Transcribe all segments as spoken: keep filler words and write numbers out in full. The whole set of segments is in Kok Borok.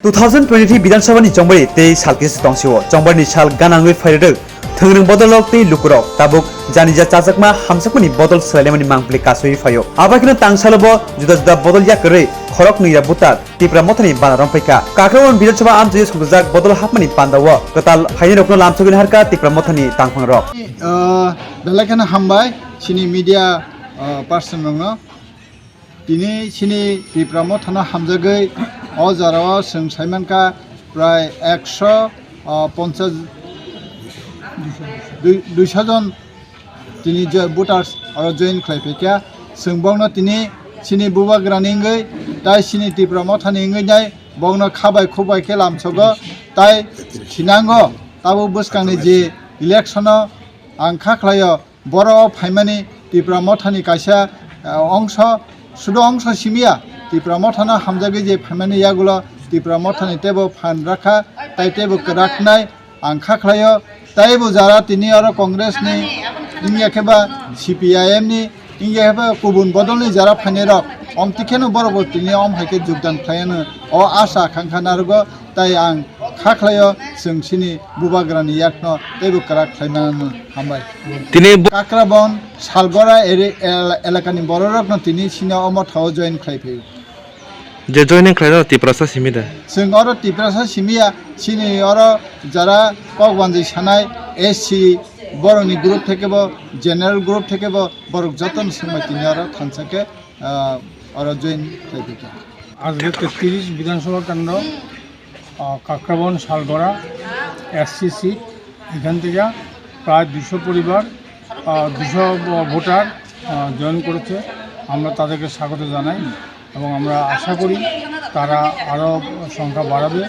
Two thousand twenty-three Bidhan Sabha ni chongbari tei sal kisa tongsio. Chongbari ni sal ganangwi phairwk thwngrwng bodolrok tei lukurok tabuk janija chajakma hamjakmani bodol swlailaimani mangpili kasui phaio. Abakheno tangsalo bo juda juda bodol yakarwi khorok nwi ya butar Tipra Mothani bana romphaikha. Kakrawan Bidhan Sabha amchoi songchajak bodol hapmani pandao kwtal phainirokno lamsogwi naharkha Tipra Mothani tangphangrok. Ah, belai kheno hambai chini media, ah, person rokno. Tini chini Tipra Mothano hamjagwi o jorao chwng saimankha prai ekso, ah, ponchas, dui-, duiso jon tini jo-, voters oro join khlai phaikha. Chwng bokno tini chini bubagrani wngwi tai chini Tipra Mothani wngwi nai bokno khabai khubai khe lamsogo tai thinango tabuk bwskangni je election-o ang kha khlaio. Borok phaimani Tipra Mothani kaisa, ah, ongso, sudo ongso simiya. Tipra Mothano hamjagwi je phaimani yagulo Tipra Mothani teibo phan rakha, tai teibo kwraknai ang kha khlaio. Teibo jara tini oro Congress ni, wngya khe ba C P I M ni, wngya khe ba kubun bodol ni jara phainai rok, omtikheno borok bo tini om hai khe jogdan khlaiano o asa khangkha narugo. Tai ang kha khlaio, chwng chini bubagrani yakno teibo kwrak khlai mano. Hambai. Tini bo- Kakrabon, Salgora ere-, el-, elakani bororokno tini chini o mothao join khlai phaio. Je joining khlaino Tiprasa simi de? Chwng oro Tiprasa simiya, chini oro jara kok banjwi sanai S C borokni group thekebo, general group thekebo, borok jotono swngbai tini oro thansa khe, ah, oro join khlai phaikha. আজকে তেত্রিশ বিধানসভা কেন্দ্র, আহ, কাকরাবন Salgara SC seat, এখান থেকে প্রায় দুশো পরিবার, আহ, দুশো ভোটার, আহ, জয়েন করেছে। আমরা তাদেরকে স্বাগত জানাই এবং আমরা আশা করি তারা আরও সংখ্যা বাড়াবে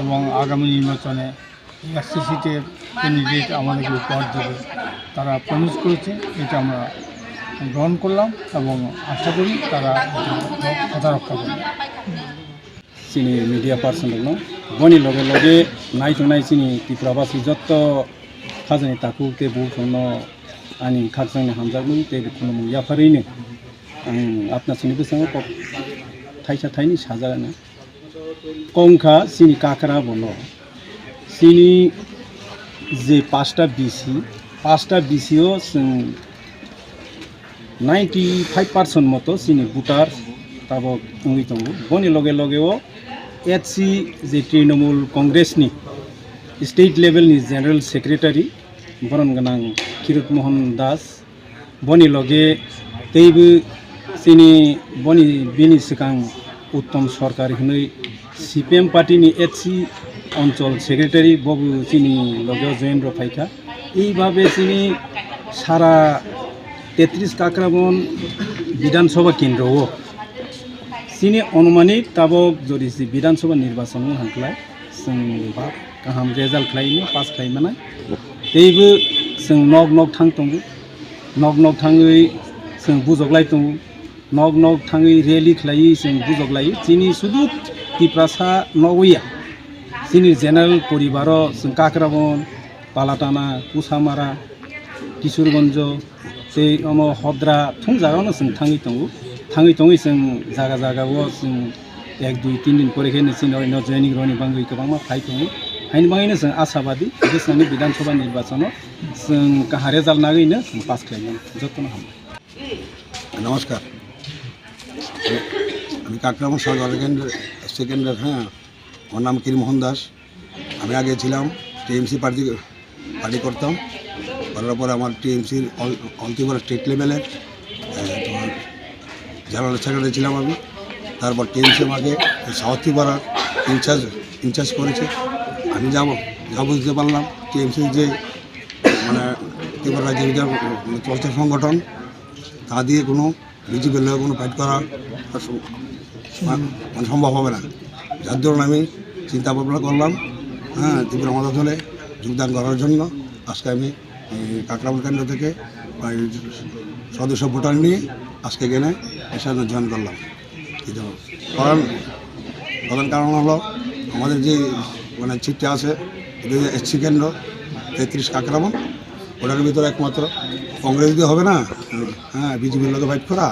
এবং আগামী নির্বাচনে এসসি সিটের ক্যান্ডিডেট আমাদেরকে উপহার দেবে। তারা প্রমিস করেছে, এটা আমরা গ্রহণ করলাম এবং আশা করি তারা এটা কথা রক্ষা করবে। Chini media person rokno boni loge loge naitongnai chini Tripura basi jotto khajani takhuk tei bukhukno ani khakchangni hamjakmung tei khulumung yapharwino ang apna chini bwskango kok thaisa thaini sajagana. Kongkha chini Kakrabon o chini je pasta B C, pasta B C o chwng ninety five percent moto chini voter tabok wngwi tongo. Boni loge loge o H C je Trinamool Congress ni state level ni general secretary boron gwnang Kirut Mohan Das, boni loge teibo chini boni bini swkang Uttom Sarkar hwnwi C P M party ni H C onchol secretary bobo chini loge join rw phaikha. Eibabe chini sara tetris Kakrabon Bidhan Sabha kendro o chini onumanik tabok jodi si Bidhan Sabha nirbachon wng khlai chwng ba kaham result khlai no pass khlai manai. Teibo chwng nok nok thang tongo, nok nok thangwi chwng bujok lai tongo, nok nok thangwi rally khlaiwi chwng bujok lai. Chini sudu Tiprasa nogwi ya, chini general poribaro chwng Kakrabon, Palatana, Kusamara, Kishorganj, tei omo Hodra thung jagao no chwng thangwi tongo. Thangwi tongwi chwng jaga jaga o chwng ek dui tin din pore khe no chini oro joining roni bangwi kwbangma phai tongo. Haini bangwi no chwng ashabadi bwskango Bidhan Sabha nirbachon o chwng kaham result nagwi no chwng pass khlai mano. Jotono hambai. নমস্কার। আমি কাকরাবন সাগর কেন্দ্র, এসসি কেন্দ্রের, হ্যাঁ, আমার নাম কিরিমোহন দাস। আমি আগে ছিলাম টিএমসি পার্টি, পার্টি করতাম। করার পরে আমার টিএমসির অল, অল ত্রিপুরা স্টেট লেভেলের, এ, তোমার জেনারেল সেক্রেটারি ছিলাম আমি। তারপর টিএমসি আমাকে সাউথ ত্রিপুরার ইনচার্জ, ইনচার্জ করেছে। আমি যাব, যাব দিতে পারলাম। টিএমসির যে, মানে, ত্রিপুরা রাজ্যের যে, মানে, চলছে সংগঠন, তা দিয়ে কোনো বিজেপির লগে কোনো ফাইট করা আর সম-, মা-, মানে সম্ভব হবে না। যার দরুন আমি চিন্তা ভাবনা করলাম, হ্যাঁ, ত্রিপুরা মজা দলে যোগদান করার জন্য আজকে আমি, এই, কাকরাবন কেন্দ্র থেকে প্রায় সদস্য ভোটার নিয়ে আজকে এখানে এসে জয়েন করলাম। এই তো কারণ, প্রধান কারণ হলো আমাদের যে মানে সিটটা আছে, এটা যে এসসি কেন্দ্র, তেত্রিশ কাকরাবন, ওটার ভিতরে একমাত্র কংগ্রেস দিয়ে হবে না, হ্যাঁ, বিজেপির লগে ফাইট করা,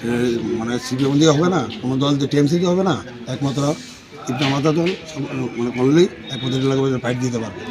এ, মানে সিপিএম দিয়ে হবে না, কোনো দল দিয়ে টিএমসি দিয়ে হবে না, একমাত্র কিন্তু আমাদের দল সম-, মানে, only একমাত্র লাগবে যে fight দিতে পারবে।